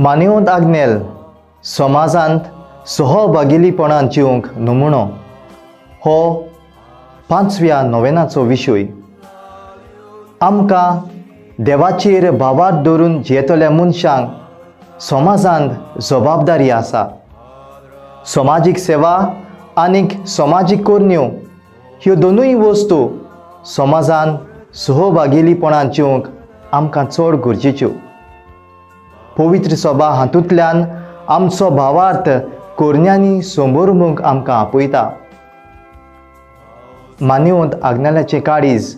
मानेवंत आग्नेल समाजांत सहभागिलीपणान जिवंक नमुनो हो पांचव्या नोवेनाचो विशय. आमकां देवाचेर भावार्थ दवरून जियेतल्या मनशांक समाजांत जबाबदारी आसा. समाजीक सेवा आनीक समाजीक करण्यो ह्यो दोनूय वस्तू समाजान सहभागिलीपणान जिवंक आमकां चड गरजेच्यो. पवित्र सभा हातूंतल्यान आमचो भावार्थ करण्यांनी संबोरूंक आमकां आपयता. मानेवंत आग्नेलाचें काळीज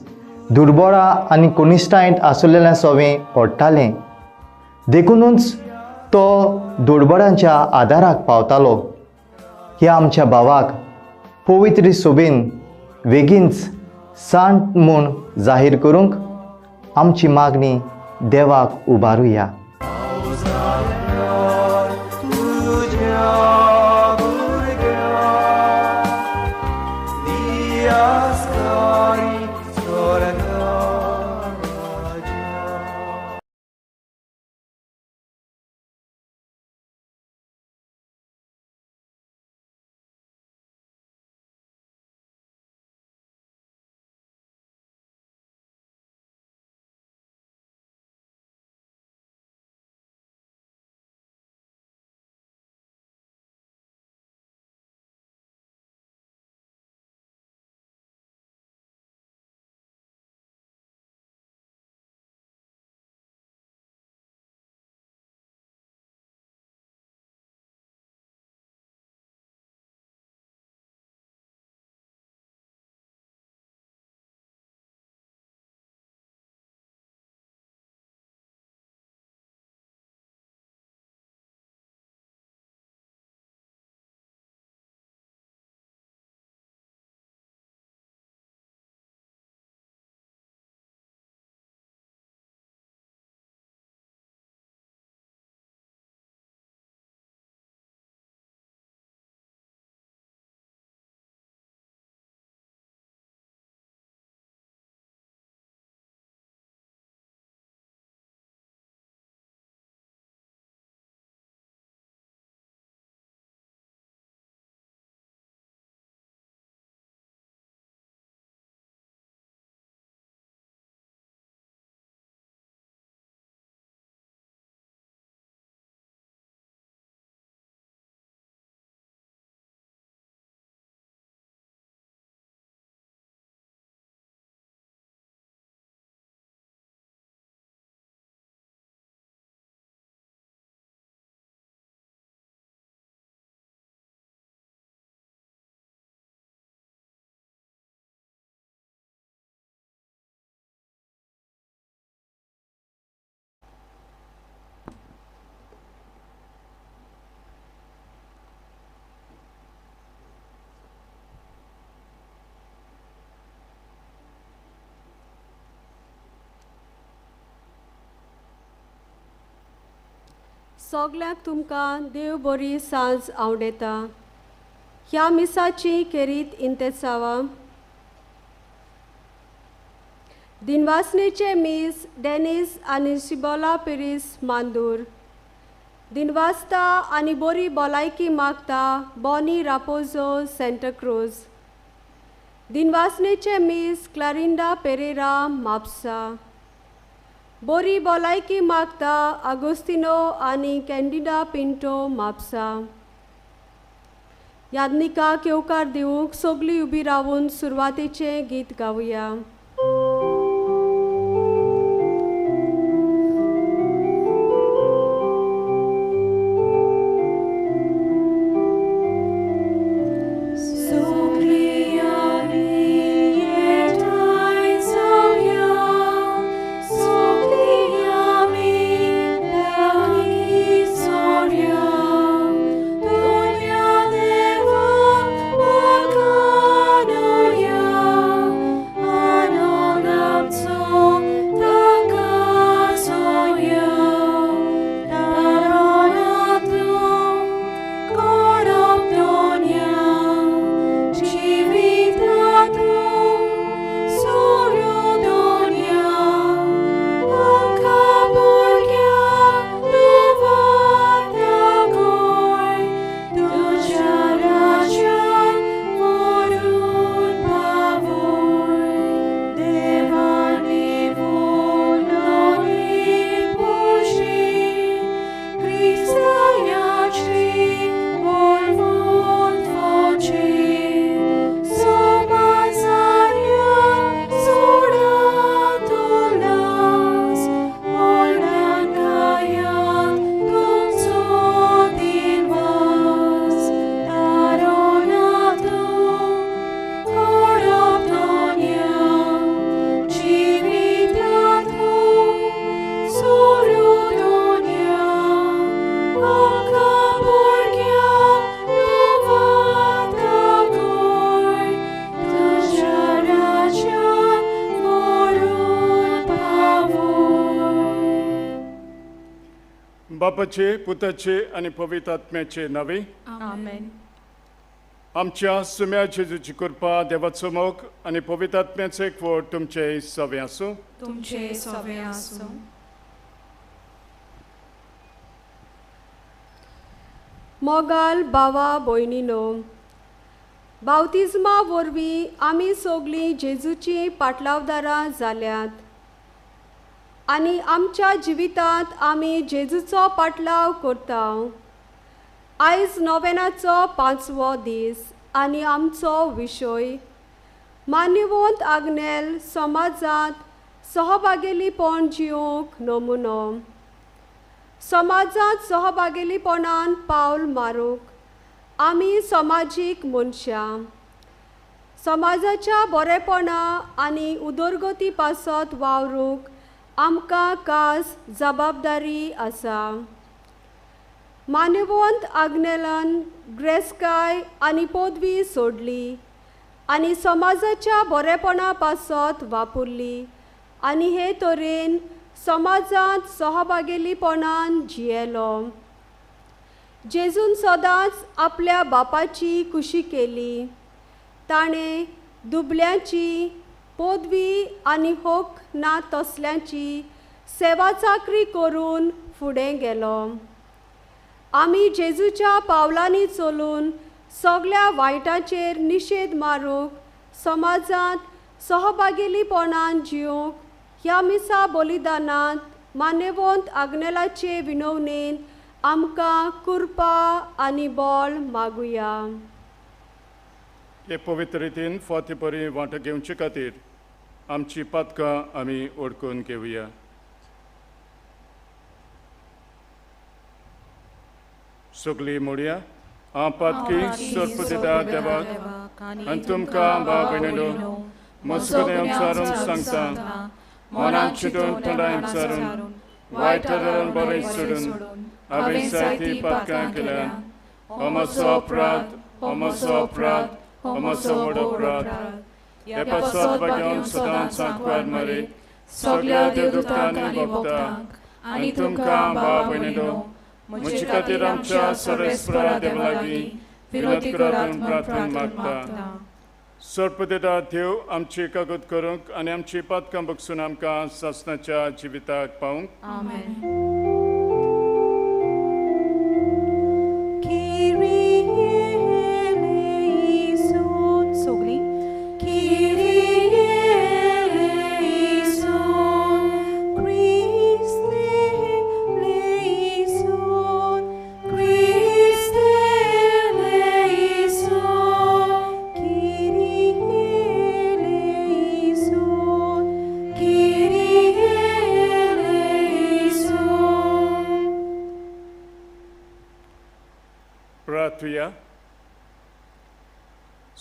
दुर्बळा आनी कोनिश्टायंत आसलेल्या सोवें ओडटालें, देखुनूच तो दुर्बळांच्या आदाराक पावतालो. ह्या आमच्या भावाक पवित्र सोबेन वेगींच सांत म्हूण जाहीर करूंक आमची मागणी देवाक उबारुया. सगल्यांक तुमकां देव बरी सांज आवडटा. ह्या मिसाची खेरीत इंतेसांवां. दिनवासनेचे मीस डेनीस आनी शिबोला पिरीस मांदूर. दिनवासता आनी बरी भलायकी मागता बॉनी रापोजो सेंटाक्रूज. दिनवासनेचे मीस क्लारिंडा पेरेरा म्हापसा. बरी भलायकी मागता आगोस्तिनो आनी कॅन्डिडा पिंटो म्हापसा. यादनिकाक येवकार दिवंक सगळीं उबी रावून सुरवातेचें गीत गावया. Yeah. बापाचे, पुताचे आनी पवित्र आत्म्याचे नांवे आमेन. आमच्या सुम्या जेजूची कृपा, देवाचो मोग आनी पवित्र आत्म्याचो एकवट तुमचे सवे आसूं. तुमचे सवे आसूं. मोगाल बावा भयणीनो, बावतिज्मा वरवीं आमी सगळीं जेजूचीं पाटलावदारां जाल्यात आनी आमच्या जिवितांत आमी जेजूचो पाटलाव करता. आयज नोवेनाचो 5वो दीस आनी आमचो विशय मान्यवंत आग्नेल समाजांत सहभागेलीपण जिवंक नमुनो. समाजांत सहभागेलीपणान पावल मारूंक आमी समाजीक मनशां समाजाच्या बरेपणा आनी उदरगती पासत वावरूंक आमकां खास जबाबदारी आसा. मान्यवंत आग्नेलान ग्रेसकाय आनी पदवी सोडली आनी समाजाच्या बरेपणा पासत वापरली आनी हे तरेन समाजांत सहभागेलीपणान जियेलो. जेजून सदांच आपल्या बापाची खुशी केली. ताणें दुबल्यांची पदवी आनी हक ना तसल्यांची सेवा चाकरी करून फुडें गेलो. आमी जेजूच्या पावलांनी चलून सगळ्या वायटाचेर निशेध मारूंक समाजांत सहभागेलीपणान जिवंक ह्या मिसा बलिदानांत मान्यवंत आग्नेलाचे विनवणेन आमकां कृपा आनी बळ मागुया. हे पवित्र रितीन फावटी परी वांटो घेवचे खातीर आमची पातकां आमी ओडकून घेवया. सगळीं म्हणया, हांव पातकी सर्पदिता देवाक आनी तुमकां भाव भयणीनो मजगतीं विचारून सांगता, मनांत चिंतून तोंडान विचारून वायट धरून बरें सोडून हांवें जायतीं पातकां केल्यात. हो म्हजो अपराध, हो म्हजो अपराध, हो म्हजो व्हड अपराध. हे पासत भाग्यान सदांच सांकवार मारी सगळ्या देवदूतांक आनी भक्तांक आनी तुमकां भाव भयणीनो म्हजे खातीर आमच्या सर्वेस्परा देवा लागीं विनवणी करात म्हूण प्रार्थना मागता. सर्पदेदा देव आमची कागद करूंक आनी आमची पातकां बगसून आमकां सासणाच्या जिविताक पावूंक. आमेन.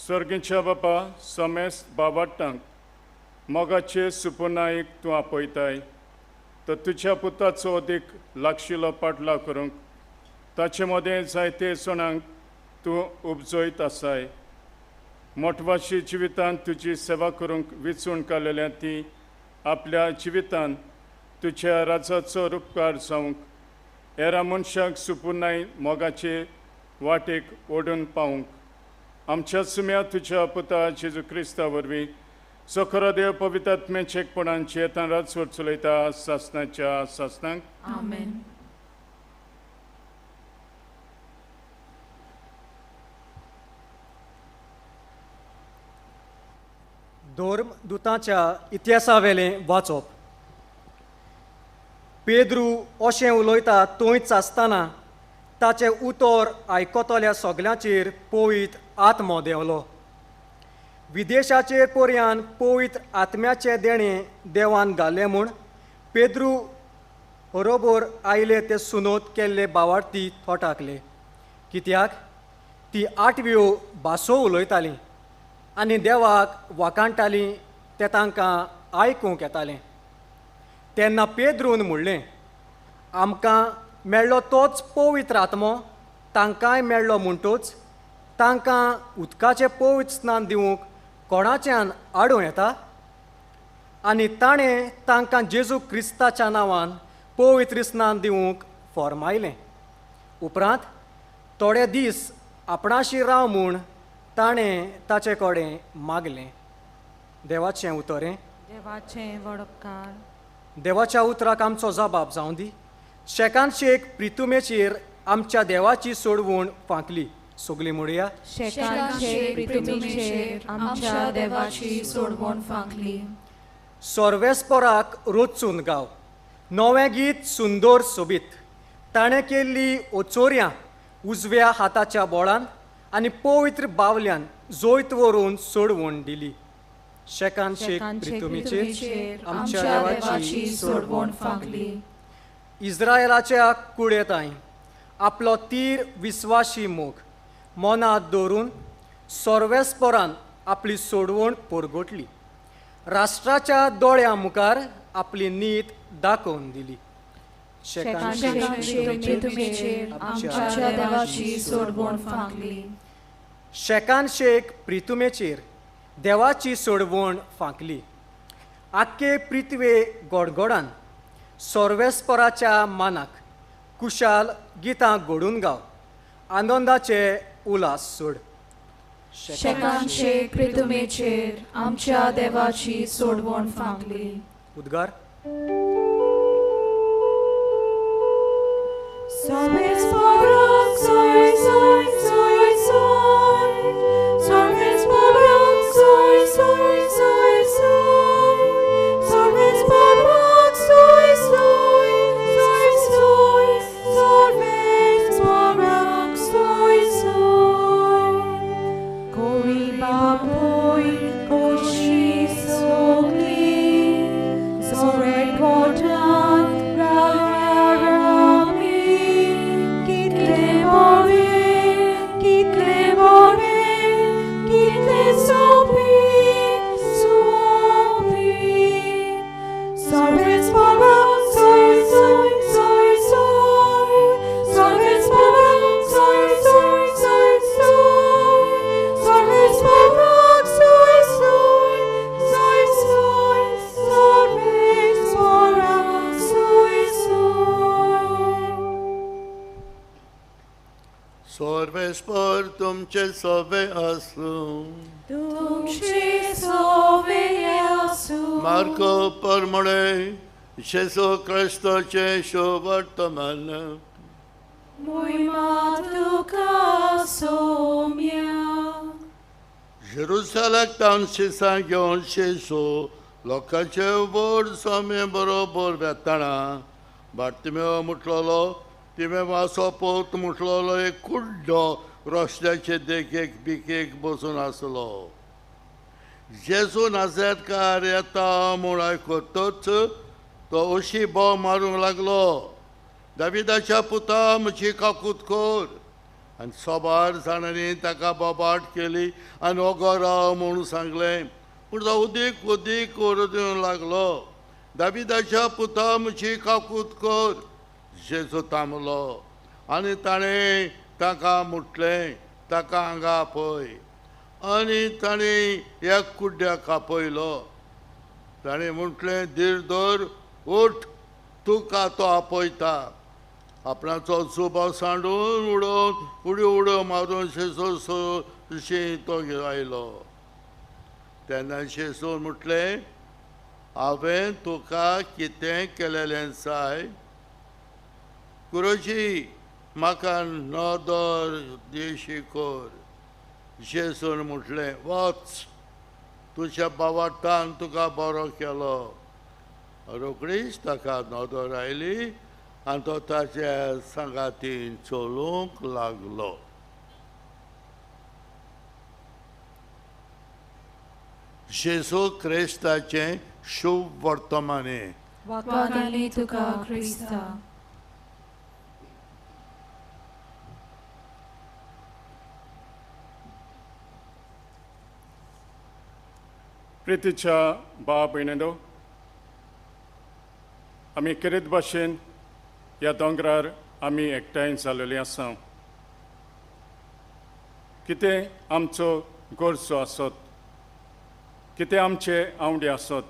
सर्गीच्या बापा, समेस्त बाबाटांक मोगाचे सुपुनायक तूं आपयताय तर तुज्या पुताचो अदीक लागशिलो पाटलाव करूंक ताचे मदें जायते सणांक तूं उपजयत आसाय. मोटवाशी जिवितांत तुजी सेवा करूंक विचून काडलेल्या ती आपल्या जिवितांत तुज्या राजाचो उपकार जावंक हेरा मनशाक सुपुनाय मोगाचे वाटेक ओडून पावूंक आमच्या सुम्या तुज्या पुता जेजू क्रिस्ता वरवीं जो खरो देव पवित्र आत्म्याच्या एकपणान जियेतान राजवट चलयता सासणाच्या सासणाक. आमेन. धर्मदूतांच्या इतिहासावेलें वाचप. पेद्रू अशें उलयता थंयच आसतना ताचें उतर आयकतल्या सगल्यांचेर पवित्र आत्मो देंवलो. विदेशाचेर पर्यान पवित्र आत्म्याचें देणें देवान घालें म्हूण पेद्रू बरोबर आयले ते सुनोत केल्ले बावार्थी थोटाकले, कित्याक ती आठव्यो भासो उलयतालीं आनी देवाक वाखाणटालीं तें तांकां आयकूंक येतालें. तेन्ना पेद्रून म्हणलें, आमकां मेळ्ळो तोच पवित्र आत्मो तांकांय मेळ्ळो म्हणटूच तांकां उदकाचें पवित्र स्नान दिवंक कोणाच्यान आडोवं येता? आनी ताणें तांकां जेजू क्रिस्ताच्या नांवान पवित्र स्नान दिवंक फॉर्मायलें. उपरांत थोडे दीस आपणाशी राव म्हूण ताणें ताचे कडेन मागलें. देवाचें उतर हें. देवाचें वडपकार. देवाच्या उतराक आमचो जबाब जावं दी. शेकान शेक प्रितुमेचेर आमच्या देवाची सोडवण फांकली. सगळीं म्हणया, शेकान शेक प्रितुमेचेर आमच्या देवाची सोडवण फांकली. सोर्वेस्पोराक रोचून गाव नवें गीत सुंदर सोबीत. ताणें केल्ली ओचोर्यां उजव्या हाताच्या बोळान आनी पवित्र बावल्यान जोयत व्हरून सोडवण दिली. शेकान शेक प्रितुमेचेर आमच्या देवाची सोडवण फांकली. इस्रायलाच्या कुळेताय आपलो तीर विस्वाशी मोग मनांत दवरून सोर्वेस्पोरान आपली सोडवण परगटली. राष्ट्राच्या दोळ्यां मुखार आपली नीत दाखोवन दिली. शेकान शेक प्रितुमेचेर आमच्या देवाची सोडवण फांकली. शेकान शेक प्रितुमेचेर देवाची सोडवण फांकली. आख्खे पृथ्वे गोडगोडान सोर्वेस्पोराच्या मानाक कुशाल गितां घडून गाव. आनंदाचे उल्हास सोड. शेकान शेक प्रितुमेचेर आमच्या देवाची सोडवण फांकली. उद्गार. सोर्वेस्पोराक सोय सोय सोय सोय, सोर्वेस्पोराक सोय सोय सोय सोय, सोर्वेस्पोराक सोय सोय सोय सोय, सोर्वेस्पोराक सोय सोय. कोरी बापूय कोशी सोगली सोरेकोटान रामी कितले बोरे कितले बोरे कितले सोपी सोपी. सोर्वेस्पोराक सोय सोय सोय सोय, सोर्वेस्पोराक सोय सोय सोय सोय, सोर्वेस्पोराक सोय सोय सोय सोय, सोर्वेस्पोराक सोय सोय. सोर्वेस्पोर तुमचे सोवे आसूं. तुमचे सोवे आसूं. मार्को परमळे जेजू क्रिस्ताचें शुभवर्तमान. मोहिमा तुका सोम्या. जेरुसलेमाक तावन शिसां घेवन जेजू लोकांचे व्हड स्वामी बरोबर वेताना बार्तिमेव म्हटलेलो तिमेवाचो पूत म्हटलेलो एक कुड्डो रस्त्याचे देगेक बिकेक बसून आसलो. जेजू नाझरेतकार येता म्हूण आयकतच तो अशी बोव मारूंक लागलो, दाविदाच्या पुता म्हजी काकूत कर. आनी सोबार जाणांनी ताका बोबाट केली आनी ओगो राव म्हूण सांगलें. पूण तो उदीक उदीक ओरडूंक लागलो, दाविदाच्या पुता म्हजी काकूत कर. जेजू थांबलो आनी ताणें ताका म्हटलें, ताका हांगा आपय. आनी ताणें ह्या कुड्ड्याक आपयलो. ताणें म्हटलें, धीर धर, उठ, तुका तो आपयता. आपणाचो जुबो सांडून उडोवन उडयो उडयो मारून जेजू तो आयलो. तेन्ना जेजून म्हटलें, हांवें तुका कितें केलेलें जाय? गुरुजी, म्हाका नदर दिशी कर. जेजून म्हटलें, वच, तुज्या बावाटान तुका बरो केलो. रोखडीच ताका नदर आयली आनी तो ताच्या सांगातीन चलूंक लागलो. जेजू क्रिस्ताचें शुभ वर्तमाने. वाखाणणी तुका क्रिस्ता. प्रितीच्या भाव भयणींनो, आमी खेरीत भाशेन ह्या दोंगरार आमी एकठांय जालेली आसा. कितें आमचो गरजो आसत, कितें आमचे आवडे आसत,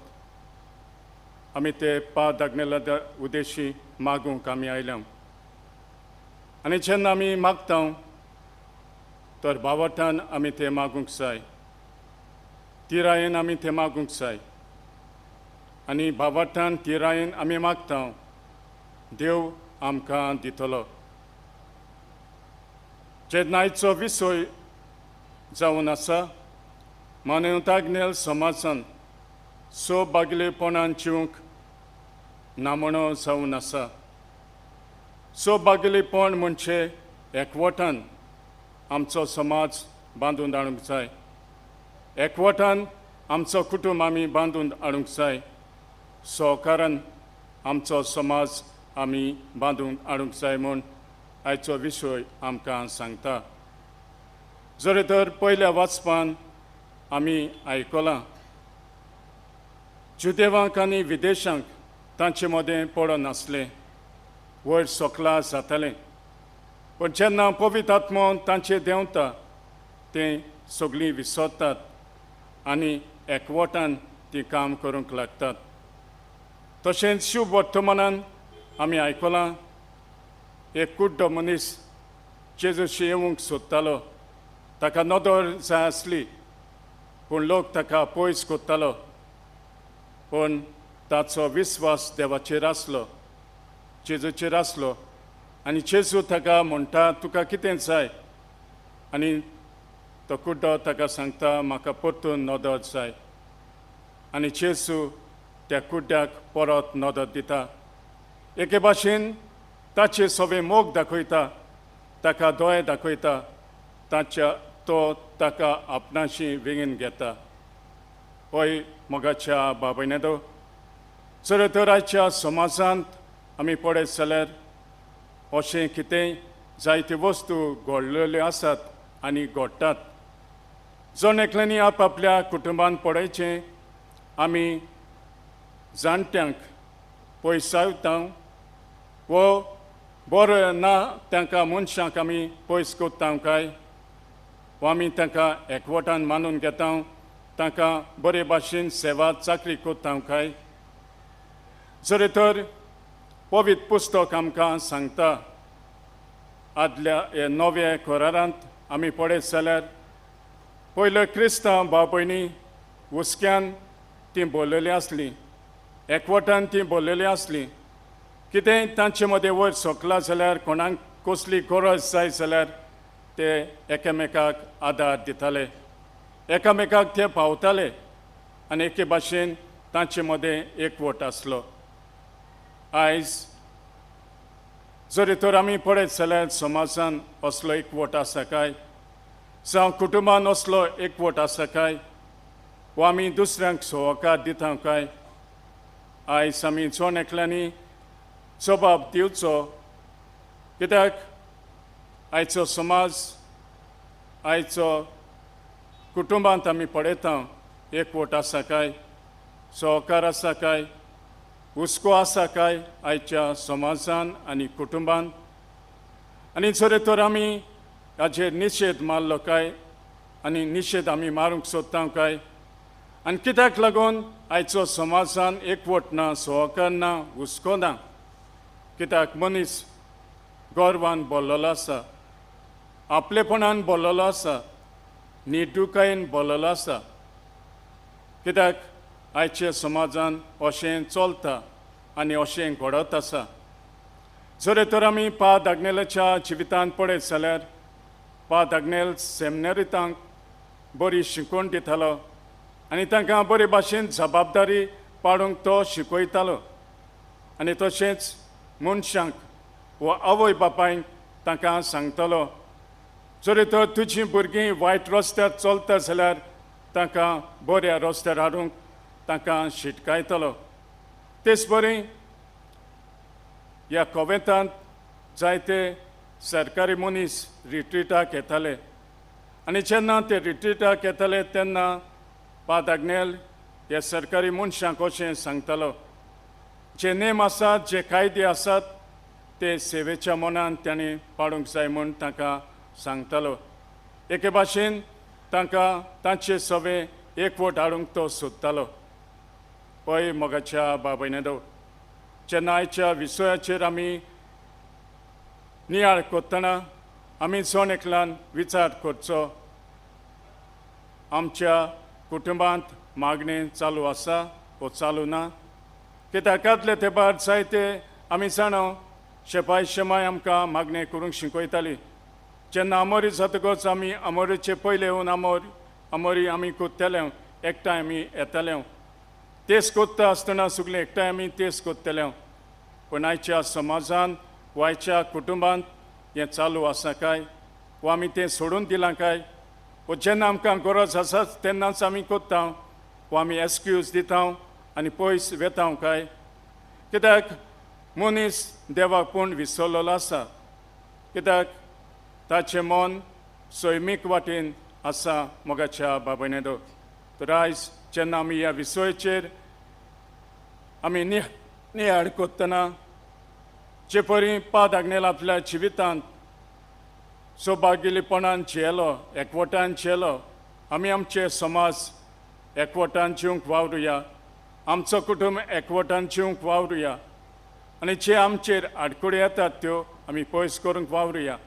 आमी ते पा दागनेला उद्देशी मागूंक आमी आयल्या. आनी जेन्ना आमी मागता तर बावटान आमी तें मागूंक जाय, तिरायेन आमी तें मागूंक जाय आनी बावटान तिरायेन आमी मागता देव आमकां दितलो। जेन्ना आयचो विसय जावन आसा मानवताग्नेल समाजान सो बागलेपणान चिवंक नामणो जावन आसा। सो बागलेपण म्हणजे एकवटान आमचो समाज बांदून हाडूंक जाय, एकवटान आमचो कुटुंब आमी बांदून हाडूंक जाय, सहकारान आमचो समाज आमी बांदून हाडूंक जाय म्हूण आयचो विशय आमकां सांगता। जर तर पयल्या वाचपान आमी आयकलां जुदेवांक आनी विदेशांक तांचे मदें पडनासलें, वयर सकला जातालें, पूण जेन्ना पवित्र आत्मो तांचे देंवता तें सगळीं विसरतात आनी एकवटान तीं काम करूंक लागतात। तशेंच शिव वर्तमानान आमी आयकलां एक कुड्डो मनीस जेजूशी येवंक सोदतालो, ताका नदर जाय आसली पूण लोक ताका पयस करतालो, पूण ताचो विस्वास देवाचेर आसलो, जेजूचेर आसलो आनी जेजू ताका म्हणटा तुका कितें जाय आनी तो कुड्डो ताका सांगता म्हाका परतून नदर जाय आनी जेजू त्या कुड्ड्याक परत नदर दिता। एके भाशेन ताचे सगळे मोग दाखयता, ताका दोळे दाखयता, ताच्या तो ताका आपणाशी वेंगेन घेता। हय मोगाच्या बाबयनेदो, जर तर आयच्या समाजांत आमी पळयत जाल्यार अशें कितेंय जायत्यो वस्तू घडलेल्यो आसात आनी घडटात। जण एकल्यांनी आपआपल्या कुटुंबान पळयचें, आमी जाणट्यांक पयसावता वो बरें ना तांकां मनशांक आमी पयस करता काय, वो आमी तांकां एकवटान मानून घेता, तांकां बरे भाशेन सेवा चाकरी करता काय। जर तर पवित्र पुस्तक आमकां सांगता आदल्या नव्या करारांत आमी पळयत जाल्यार पयले क्रिस्तांव भाव भयणी हुस्क्यान तीं बोल्लेलीं आसलीं, एकवटान तीं बोल्लेलीं आसलीं। कितेंय तांचे मदें वयर सकला जाल्यार कोणाक कसली गरज जाय जाल्यार ते एकामेकाक आदार दिताले, एकामेकाक ते पावताले आनी एके भाशेन तांचे मदें एकवट आसलो। आयज जरी तर आमी पळयत जाल्यार समाजान असलो एकवट आसा काय, जावं कुटुंबान असलो एकवट आसा काय, वो आमी दुसऱ्यांक सहकार दिता काय। आयज आमी जण एकल्यांनी जबाब दिवचो, कित्याक आयचो समाज आयचो कुटुंबांत आमी पळयता एकवट आसा काय, सहकार आसा काय, हुस्को आसा काय आयच्या समाजान आनी कुटुंबान। आनी जर तर आमी हाजेर निशेध मारलो काय आनी निशेध आमी मारूंक सोदता काय, आनी कित्याक लागून आयचो समाजान एकवट ना, सहकार ना, हुस्को ना, कित्याक मनीस गर्वान बोल्लेलो आसा, आपलेपणान बोल्लेलो आसा, निडुकायेन बोल्लेलो आसा। कित्याक आयच्या समाजान अशें चलता आनी अशें घडत आसा। जर तर आमी पा दागनेलाच्या जिवितांत पळयत जाल्यार पा दागनेल सेमिनारितांक बरी शिकवण दितालो आनी तांकां बरे भाशेन जबाबदारी पाडूंक तो शिकयतालो आनी तशेंच मनशांक वा आवय बापायक तांकां सांगतालो जर तर तुजीं भुरगीं वायट रस्त्यार चलता जाल्यार तांकां बऱ्या रस्त्यार हाडूंक तांकां शिटकायतलो। तेच बरी ह्या कोवेंतांत जायते सरकारी मनीस रिट्रिटाक येताले आनी जेन्ना ते रिट्रिटाक येताले तेन्ना पा दागनेल ह्या सरकारी मनशांक अशें सांगतालो जे नेम आसात, जे कायदे आसात ते सेवेच्या मनान तांणी पाडूंक जाय म्हूण तांकां सांगतालो। एके भाशेन तांकां तांचे सवे एकवट हाडूंक तो सोदतालो। पळय मोगाच्या बाबयनेदो, जेन्ना आयच्या विशयाचेर आमी नियाळ करतना आमी जण एकल्यान विचार करचो, आमच्या कुटुंबांत मागणें चालू आसा वो चालू ना. कित्याक आदले तेंपार जायते आमी जाणा शेपाय शेमाय आमकां मागणें करूंक शिकयताली. जेन्ना आमोरी जातकच आमी आमोरेचे पयले येवन आमोरी आमी कोत्तले, एकठांय आमी येताले. तेच कोत्ता आसतना सगळें एकठांय आमी तेच कोत्तले. पूण आयच्या समाजान वा आयच्या कुटुंबांत हें चालू आसा काय वा आमी तें सोडून दिलां काय, वा जेन्ना आमकां गरज आसा तेन्नाच आमी कोत्ता वा आमी एक्सक्यूज दिता आनी पयस वेता काय. कित्याक मनीस देवाक पूण विसरलेलो आसा, कित्याक ताचें मन सैमीक वाटेन आसा. मोगाच्या बाबयनेदो तर आयज जेन्ना आमी ह्या विसयाचेर आमी नियाळ करतना जे परी पाद आग्नेल आपल्या जिवितांत सौभाग्यपणान जियेलो, एकवटान जियेलो, आमी आमचे समाज एकवटान जिवंक वावरुया, आमचो कुटुंब एकवटान जिवंक वावरुया आनी जे आमचेर आडखळी येतात त्यो आमी पयस करूंक वावरुया.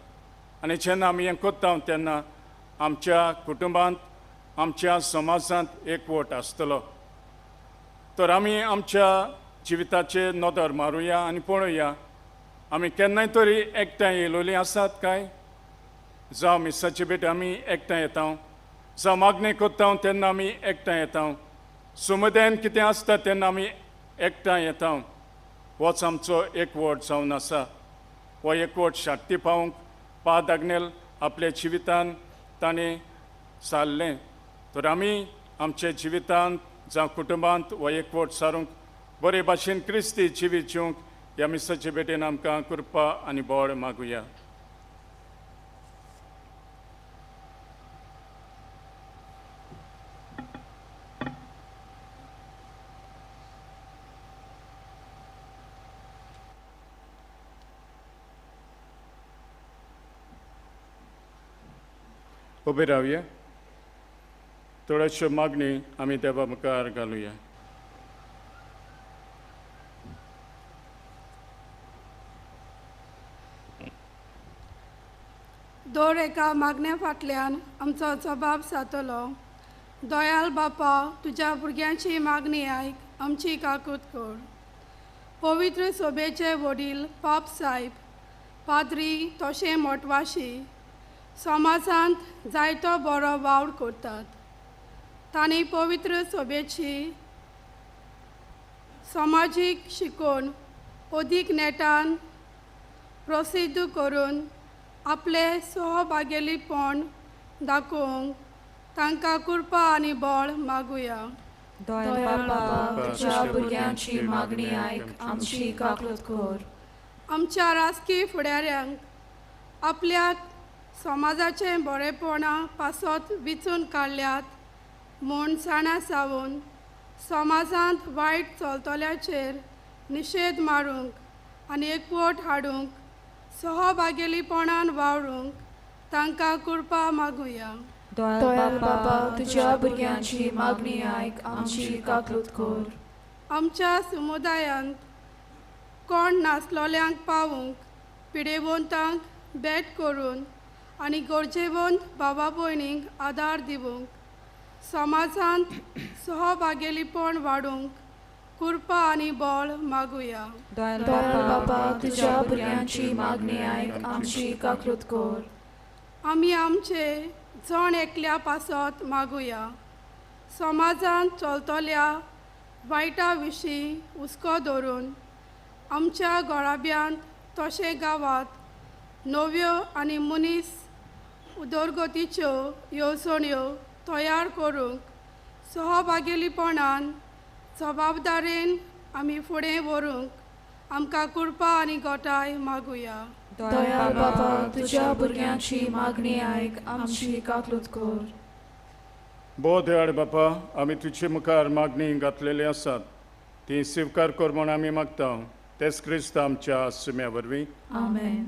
आनी जेन्ना आमी हें करता तेन्ना आमच्या कुटुंबांत आमच्या समाजांत एकवट आसतलो. तर आमी आमच्या जिविताचेर नदर मारुया आनी पळोवया आमी केन्नाय तरी एकठांय येयलोलीं आसात काय, जावं मिसाची भेट आमी एकठांय येता, जावं मागणें करता तेन्ना आमी एकठांय येता, समुदायान कितें आसता तेन्ना आमी एकठांय येता. होच आमचो एकवट जावन आसा. हो एकवट शाक्ती पावंक पाद आग्नेल आपल्या जिवितान ताणें सारलें. तर आमी आमच्या जिवितांत जावं कुटुंबांत हो एकवट सारूंक बरे भाशेन क्रिस्ती जिवीत जिवंक ह्या मिसाचे भेटेन आमकां कृपा आनी बळ मागुया. उबे रावया, थोड्याश्यो मागणी आमी देवा मुखार घालुया. दर एका मागण्या फाटल्यान आमचो जबाब जातलो. दयाल बापा, तुज्या भुरग्यांची मागणी आयक, आमची काकूत कर. पवित्र सभेचे वडील पाप साहेब, पाद्री तशें मोटवाशी समाजांत जायतो बरो वावर करतात. तांणी पवित्र सभेची समाजीक शिकोवन अदीक नेटान प्रसिद्ध करून आपले सहभागेलीपण दाखोवंक तांकां कृपा आनी बळ मागुया. दयाळ बापा, तुज्या भुरग्यांची मागणी आयक, आमची काकूत कर. आमच्या राजकीय फुडाऱ्यांक आपल्या समाजाचें बरेपणा पासत विचून काडल्यात म्हूण जाणा जावन समाजांत वायट चलतल्याचेर निशेध मारूंक आनी एकवट हाडूंक सहभागेलीपणान वावरूंक तांकां कृपा मागुया. दयाळ बापा, तुज्या भुरग्यांची मागणी आयक, आमची काकूत कर. आमच्या समुदायांत कोण नासलोल्यांक पावूंक, पिडेवंतांक भेट करून आनी गरजेवंत बाबा भयणींक आदार दिवंक, समाजांत सहभागेलीपण वाडूंक कृपा आनी बळ मागुया. दयाळ बापा, तुज्या भुरग्यांची मागणी आयक, आमची काकूत कर. आमी आमचे जण एकल्या पासत मागुया. समाजांत चलतल्या वायटा विशीं हुस्को धरून आमच्या घराब्यांत तशें गांवांत नव्यो आनी मनीस उदरगतीच्यो येवजण्यो तयार करूंक सहभागेलीपणान जबाबदारेन आमी फुडें व्हरूंक आमकां कृपा आनी गोटाय मागुया. दयाळ बापा, तुज्या भुरग्यांची मागणी आयक, आमची काकूत कर. भोव दयाळ बापा, आमी तुजे मुखार मागणी घातलेली आसात ती स्विकार कर म्हूण आमी मागता. तेच क्रिस्त आमच्या सुम्या वरवीं. आमेन.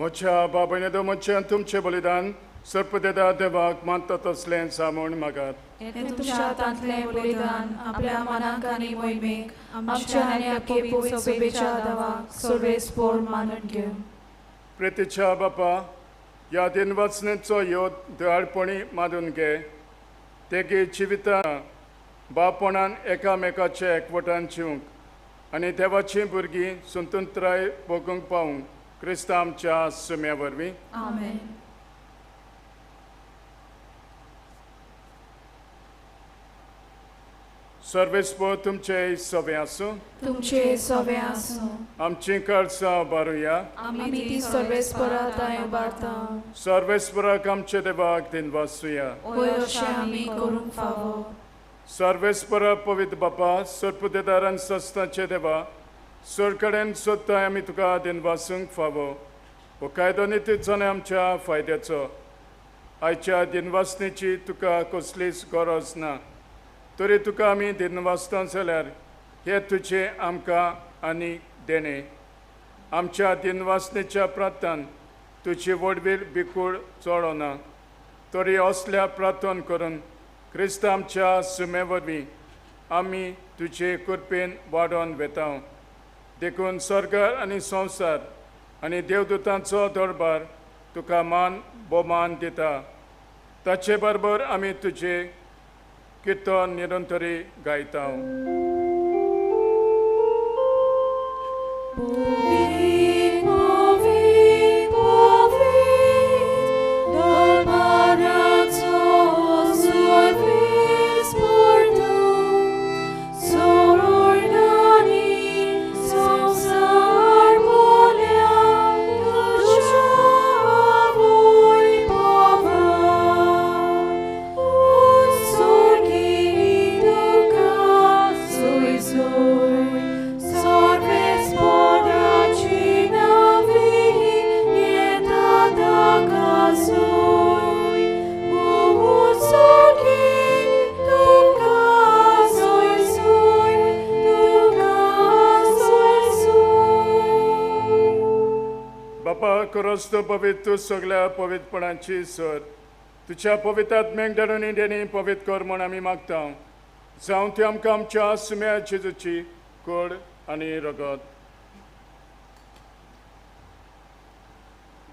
म्हज्या बाबयने म्हजें तुमचें बलिदान सर्पदेदा देवाक मानता तसलें सामून मागात. हें तुमच्या हातांतलें बलिदान आपल्या मनाक आनी मोहिमेक आमच्या आनी आखे पवित्र सभेच्या देवाक सर्वेस्पोर मानून घेवं. प्रेतीच्या बापा, ह्या दिनवासनेचो ह्यो दयाळपणी मानून घे. तेगे जिविता बापणान एकामेकाच्या एकवटान जिवंक आनी देवाचीं भुरगीं स्वतंत्राय भोगूंक पावूंक क्रिस्तांव आमच्या सुम्या वरवीं. आमेन. सर्वेस्पोर तुमचे सवे आसूं. तुमचे सवे आसूं. आमची काळसां उबारुया. आमी ती सर्वेस्पोरा थंय उबारता. सर्वेस्पोराक आमचे देवाक दिनवासुया. वय अशें आमी करूंक फावो. सर्वेस्पोरा पवित्र बापा, सर्पदेदारान संस्थांचे देवा, सर कडेन सोदताय आमी तुका दिनवासूंक फावो. हो कायदो नितीचो आनी आमच्या फायद्याचो. आयच्या दिनवासनेची तुका कसलीच गरज ना, तरी तुका आमी दिनवासता जाल्यार हे तुजें आमकां आनी देणें. आमच्या दिनवासनेच्या प्रार्थन तुजी व्हडवील बिकूळ चडना, तरी असल्या प्रार्थन करून क्रिस्त आमच्या सुमे वरवीं आमी तुजे कृपेन वाडोवन वेता. देखून सरकार आनी संवसार आनी देवदूतांचो दरबार तुका मान भोवमान दिता. ताचे बरोबर आमी तुजे कीर्तन निरंतरी गायता. क्रिस्त पवित्र सगळ्या पवित्रपणाची सर तुज्या पवित्र आत्म्याक धाडून देणी पवित्र कर म्हूण आमी मागता. जावं ती आमकां आमच्या सुम्या जेजूची कोड आनी रगत.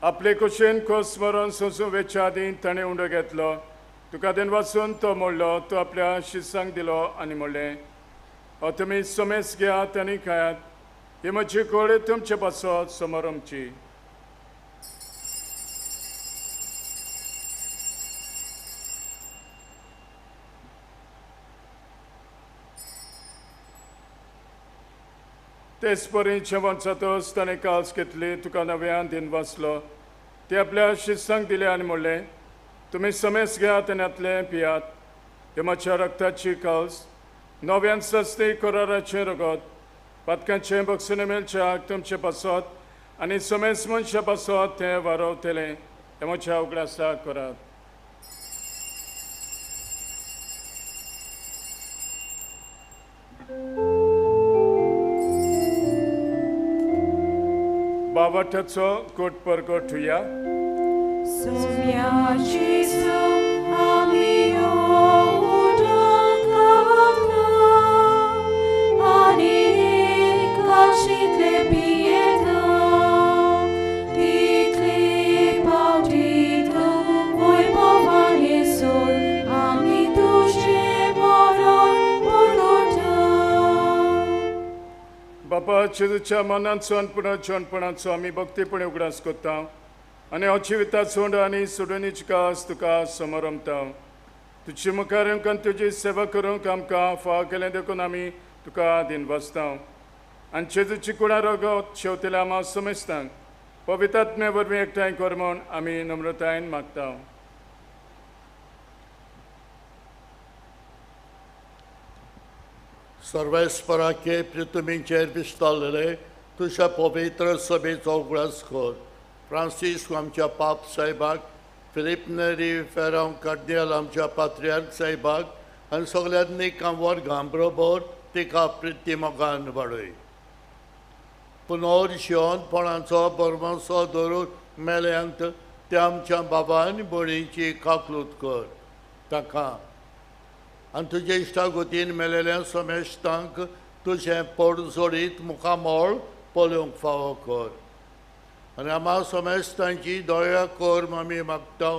आपले कुशीन खोस मरण सोंसूं वेच्या आदीं ताणें उंडो घेतलो. तुका देन वाचून तो मोडलो. तो आपल्या शिसांक दिलो आनी म्हणलें, हो तुमी समेस घेयात आनी खायात. ही म्हजी कोड तुमचे पासत समोर आमची. तेच परी जेवण जातच ताणें काल्स घेतली. तुका नव्यान दिन वाचलो. ते आपल्या शिस्तांक दिले आनी म्हणलें, तुमी समेस घेयात आनी हातलें पियात. हे म्हज्या रक्ताची काल्स, नव्यान सस्ती कराराचें रगत, पातकांचें बक्षणें मेळच्याक तुमचे पासत आनी समेस मनशा पासत तें वारवतलें. हें म्हज्या उगडासाक करात. बाबाठाचो कोट परगट हुया. बापा, जेजूच्या मनांचो आनी पुनर्जनपणाचो आमी भक्तीपणी उगडास करता आनी हो जिविताचो आनी सोडणीची कास तुका समरमता. तुजे मुखार येवंक आनी तुजी सेवा करूंक आमकां फाव केलें देखून आमी तुका दिनवासता. आनी जेजूची कुडां रगत शेवतेल्या आमा समेस्तांक पवित्र आत्म्या वरवीं एकठांय कर म्हूण आमी नम्रतायेन मागता. सर्वेस्पराचे पृथ्वीचेर विस्तारलेले तुज्या पवित्र सभेचो उगडास कर. फ्रांसिस्क आमच्या पाप साहेबाक, फिलीप नेरी फेरांव कार्दिनाल आमच्या पात्रियार्क साहेबाक आनी सगळ्यांनी वर्गां बरोबर तिका प्रिती मोगान वाडय. पुनर्जिवनपणाचो भरवंसो धरून मेल्यांत त्या आमच्या बाबा आनी भयणींची काकलूत कर ताका आनी तुजे इश्टागतीन मेलेल्या समेस्तांक तुजें पोड जोडीत मुखामळ पळोवंक फावो कर आनी आमा समेस्तांची दया कर आमी मागता.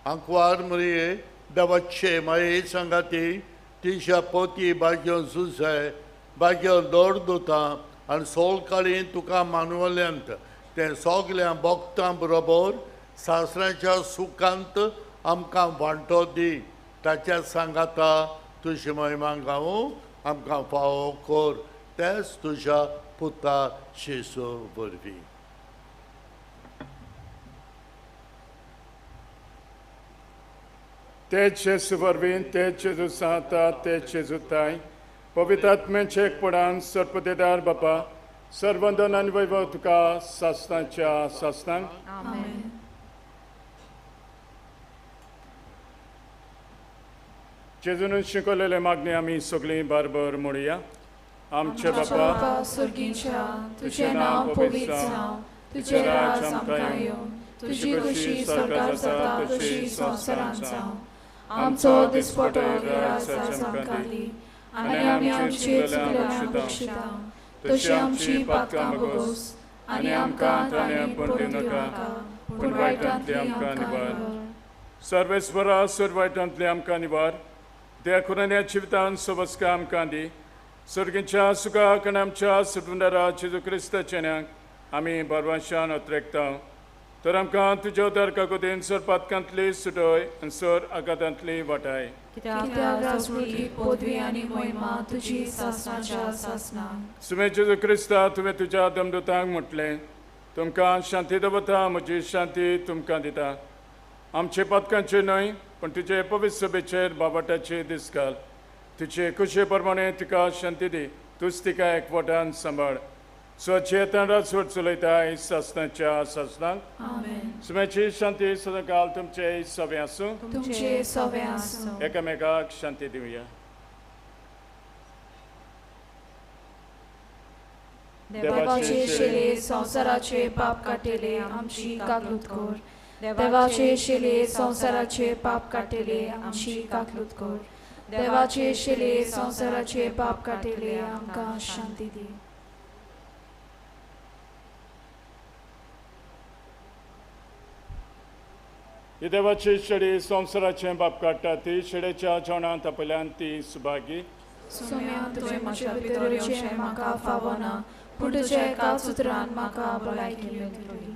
आंकवार मरिये देवाचे माये सांगाती तिच्या पोती भाग्यो जुजाय भाग्यो दर दुता आनी सोलकाळीन तुका मानवल्यांत तें सगल्या भक्तां बरोबर सासऱ्याच्या सुखांत आमकां वांटो दी. ताच्या सांगाता तुजी महिमा गावूं आमकां फावो कर तेच तुज्या पुता जेजू वरवीं. तेच जेजू वरवीं, तेच जेजू सांता, तेच जेजू ताय, पवित्र आत्म्याचे एकपणान सर्पदेदार बापा सर्वंदन आनी वैभव तुका सासणाच्या सासणांक. जेजून शिकवलेले मागणी आमी सगळीं बारबर म्हणुया. आमचे बापा स्वर्गीच्या, तुझें नांव पवित्र जावं, तुजें राज आमकां येवं, तुजी खुशी स्वर्गार जाता तशी संवसारांत जावं. आमचो दिसपटो राज आमकां दी आनी आमी आमचे चुकल्यांक बक्षिता तशी आमची पातकां भोगोस आनी आमकां ताणें पडूं नाका पूण वायटांतली आमकां निवार. सर्वेस्वरा सर वायटांतली आमकां निवार. देखून ह्या जिवितान सोबसका आमकां दी. सर्गीच्या सुखाक आनी आमच्या सुटुंदारा जेजू क्रिस्ताच्या न्याक आमी बरवाशान अत्रेकता. तर आमकां तुज्या उदार काकोतीन सर पातकांतली सुटय आनी सर आघातांतली वाटाय. सुमे जेजू क्रिस्ता तुवें तुज्या दमदूतांक म्हटलें, तुमकां शांती दवरता, म्हजी शांती तुमकां दिता. आमचे पातकांचे न्हय पण तुजे पवित्र सभेचेर बाबाटाचे दीस घाल. तुजे खुशे प्रमाणे तुका शांती दी. तूच तिका एकवटान सांबाळ. स्वच्छेतान राजवट चलयता सासणाच्या सासणाक. सुम्याची शांती सदांकाल तुमचे सवे आसूं. तुमचे सवे आसूं. एकामेकाक शांती दिवया. देवाचे शिले संवसाराचे पाप काटेले आमची काकलूत कर. देवाचे शिले संवसाराचे पाप काटेले आमची काकलूत कर. देवाचे शिले संवसाराचे पाप काटेले आमकां शांती दी. ही देवाची शेडी संवसाराचें बाप काडटा ती शेडेच्या जेवणांत आपल्यान ती सुभागी. सोम्या तुजें म्हज्या भितर येवचें म्हाका फावना, पूण तुज्या एकाच उतरान म्हाका भलायकी मेळटली.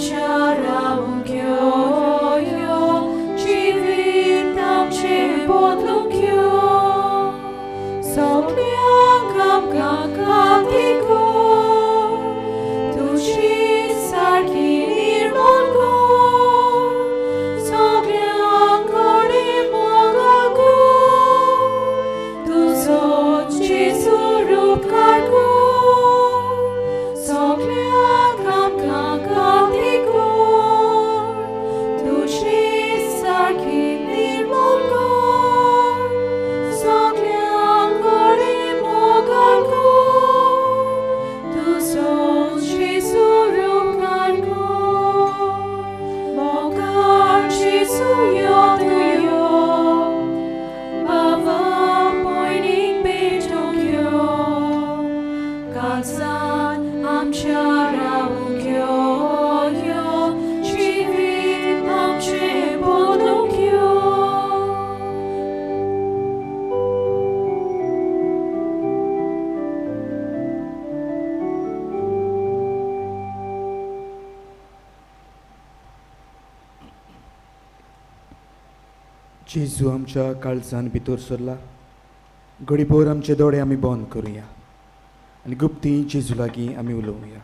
आमच्या रावूंक यो यो जिवीत आमचें बदलूंक यो सगल्यांक आमकां कांती कर तुजी सारकी निर्मळ कर सगल्यां कडेन मोगाळ कर तुजो जेजू उपकार कर सगल्यांक आमकां कांती कर तुजी सारकी निर्मळ कर सगल्यां कडेन मोगाळ कर तुजो जेजू उपकार कर मोगाळ जेजू यो तूं यो बाबा पयलीं भेटूंक यो काळजान आमच्या रावूंक यो यो जिवीत आमचें बदलूंक यो. जेजू आमच्या काळजान भितर सरला. घडीभर आमचे दोळे आमी बंद करुया आनी गुप्ती जेजू लागीं आमी उलोवया.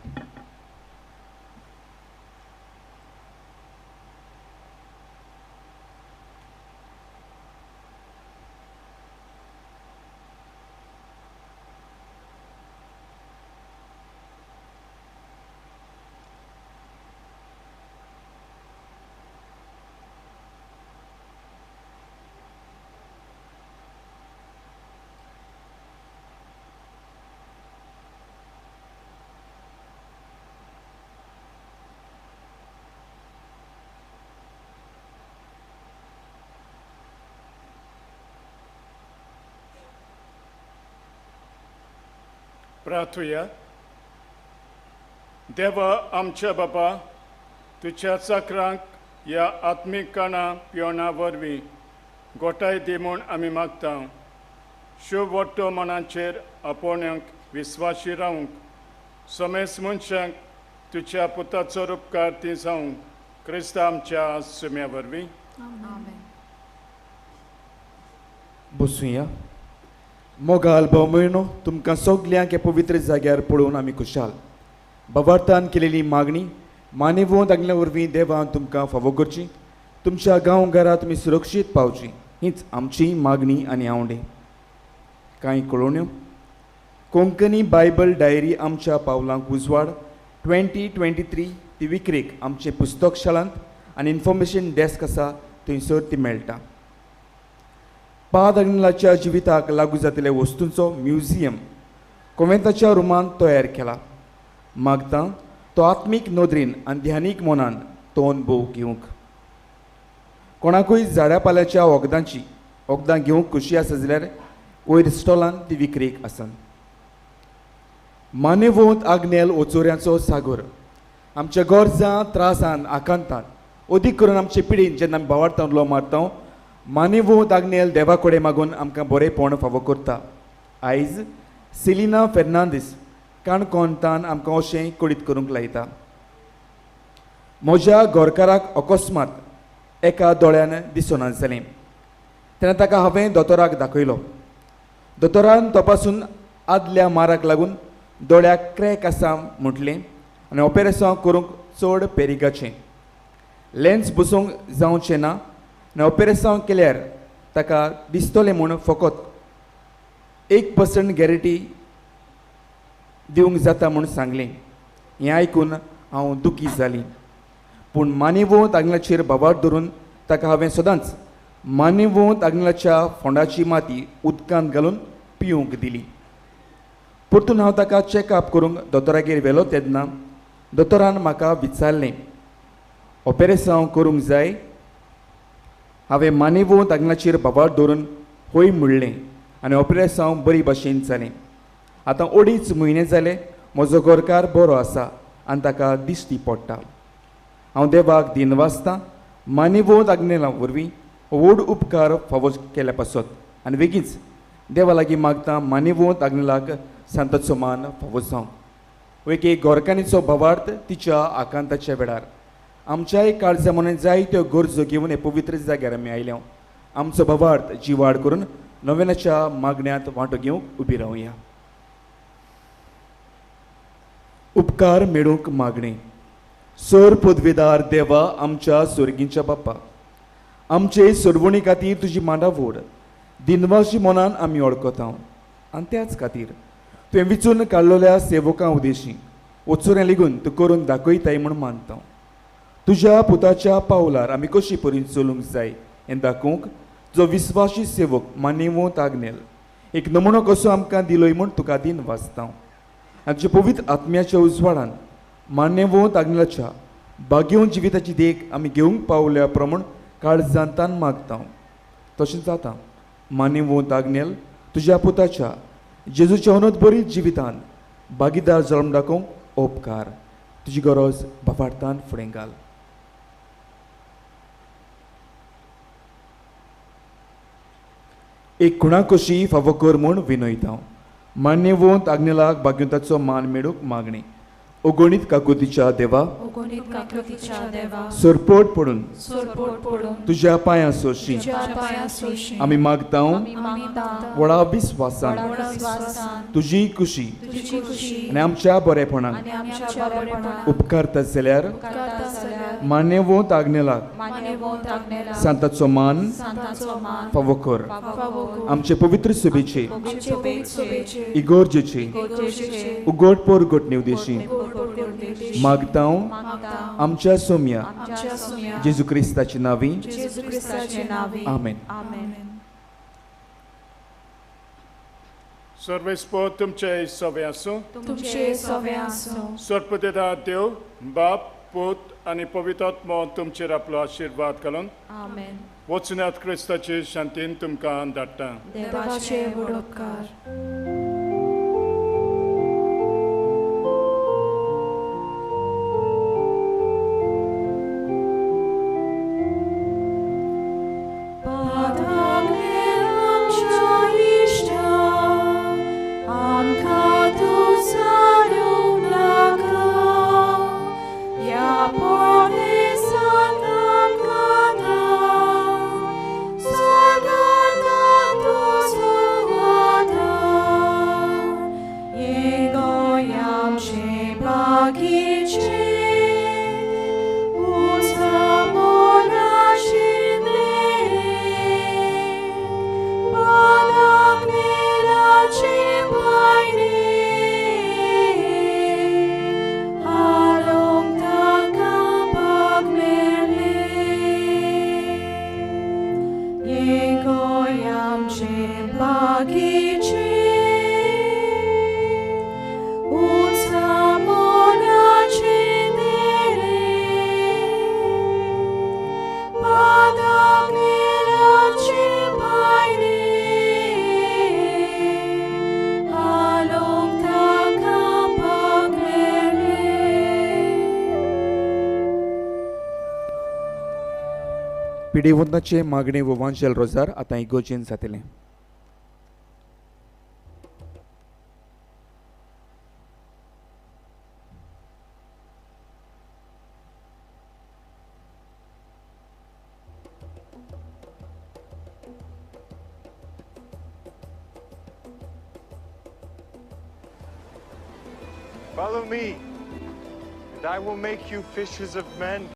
प्रार्थुया. देवा आमच्या बाबा, तुज्या चाकरांक ह्या आत्मीक काणा पिवणा वरवीं गोठाय दी म्हूण आमी मागता. शुभ वट्टो मनाचेर आपोवण्यांक विस्वाशी रावंक समेस मनशांक तुज्या पुताचो उपकार ती जावंक क्रिस्ता आमच्या सुम्या वरवीं. बसुया. मोगाल भाव भयणो, तुमकां सगल्यांक ह्या पवित्र जाग्यार पळोवन आमी खुशाल. बाबार्थान केलेली मागणी मानेवोंत आगल्या वरवीं देवान तुमकां फावो करची. तुमच्या गांव घरा तुमी सुरक्षीत पावची हीच आमची मागणी आनी आवडे. कांय कळोवण्यो. कोंकणी बायबल डायरी आमच्या पावलांक उजवाड 2023 ती विक्रेक आमचे पुस्तक शाळांत आनी इन्फॉर्मेशन डेस्क आसा थंयसर ती मेळटा. पाद आग्नेलाच्या जिविताक लागू जातल्या वस्तूंचो म्युझियम कोवेंताच्या रुमांत तयार केला. मागता तो आत्मीक नदरेन आनी ध्यानीक मनान तो अनुभव घेवंक. कोणाकूय झाडा पाल्याच्या वखदांची वखदां घेवंक खोशी आसा जाल्यार वयर स्टॉलान ती विक्रेक आसा. मानेवोंत आग्नेल ओचोऱ्यांचो सागर आमच्या गरजां त्रासान आकांतान अदीक करून आमचे पिडीन जेन्ना आमी बावार्तान उलो मारता मानेवोंत आग्नेल देवा कडेन मागून आमकां बरेंपण फावो करता. आयज सेलिना फेर्नांदीस काणकोणतान आमकां अशें कळीत करूंक लायता. म्हज्या घरकाराक अकस्मात एका दोळ्यान दिसना जालें तेन्ना ताका हांवें दोतोराक दाखयलो. दोतोरान तपासून आदल्या माराक लागून दोळ्याक क्रॅक आसा म्हटलें आनी ऑपेरेसांव करूंक चड पेरिगाचें लेन्स बसोवंक जावचें ना आनी ऑपेरेसांव केल्यार ताका दिसतलें म्हूण फकत 1% गॅरंटी दिवंक जाता म्हूण सांगलें. हें आयकून हांव दुखी जालीं. पूण मानेवोंत आग्नेलाचेर भावार्थ धरून ताका हांवें सदांच मानेवोंत आग्नेलाच्या फोंडाची माती उदकांत घालून पिवंक दिली. परतून हांव ताका चॅकअप करूंक दोतोरागेर व्हेलो तेन्ना दोतोरान म्हाका विचारलें ऑपेरेसांव करूंक जाय. हांवें मानेवोंत आग्नेलाचेर भावार्थ धरून हय म्हणलें आनी ऑपेरेसांव बरी भाशेन जालें. आतां 2.5 म्हयने जाले म्हजो घरकार बरो आसा आनी ताका दिश्टी पडटा. हांव देवाक दिनवासता मानेवोंत आग्नेला वरवीं व्हड उपकार फावो केल्या पासत आनी वेगींच देवा लागीं मागता मानेवोंत आग्नेलाक सांताचो मान फावो जावं. एके गोरकानीचो भावार्थ तिच्या आकांताच्या वेळार आमच्याय काळजा मनान जायत्यो गरजो घेवन हे पवित्र जाग्यार आमी आयल्या. आमचो भावार्थ जिवाड करून नव्याच्या मागण्यांत वांटो घेवंक उबी रावया. उपकार मेळूंक मागणें. सर पदवेदार देवा आमच्या सोर्गींच्या बाप्पा, आमचे सोडवणी खातीर तुजी मांडावड दिनवाशी मनान आमी वळखता आनी त्याच खातीर तुवें विचून काडलेल्या सेवकां उदेशी वचुरें लेगून तूं करून दाखयताय म्हूण मानता. तुज्या पुताच्या पावलार आमी कशी परीन चलूंक जाय हें दाखोवंक जो विस्वाशी सेवक मानेवंत आग्नेल एक नमुनो कसो आमकां दिलोय म्हूण तुका दिन वाचता. आनी तुज्या पवित्र आत्म्याच्या उजवाडान मान्यवंत आग्नेलाच्या भाग्यवंत जिविताची देख आमी घेवंक पावल्या प्रमाण काळजांतान मागता. तशें जाता मान्यवंत आग्नेल तुज्या पुताच्या जेजूच्या अनोत बरी जिवितान भागीदार जल्म दाखोवंक उपकार. तुजी गरज बापार्थान फुडें घाल. एक खुणा कशी फावो कर म्हूण विनयता. मान्यवंत आग्नेलाक भाग्यवंताचो मान मेळूंक मागणी. अगणीत काकुतीच्या देवा, सरपोट पडून तुज्या पांयां सोशी आमी मागता व्हडा विस्वासान तुजी खुशी आनी आमच्या बरेपणाक उपकारता जाल्यार मान्यवंत आग्नेलाक सांताचो मान फावो कर. आमचे पवित्र सभेचे इगोर्जेचे उगड पोरगट निवदेशी मागता आमच्या सोम्या जेजू क्रिस्ताचे नांवी. आमेन. सर्वेस्पोर तुमचे सवे आसूं. सर्पदेदा देव बाप पूत आनी पवित्र आत्मो तुमचेर आपलो आशिर्वाद घालून वचनात क्रिस्ताचे शांतीन तुमकां धाडटा. देवाचे व्हड उपकार. पिडेवंताचे मागणे व वांशल रोजार आतां इगोजेन जातलें. Follow me, and I will make you fishers of men.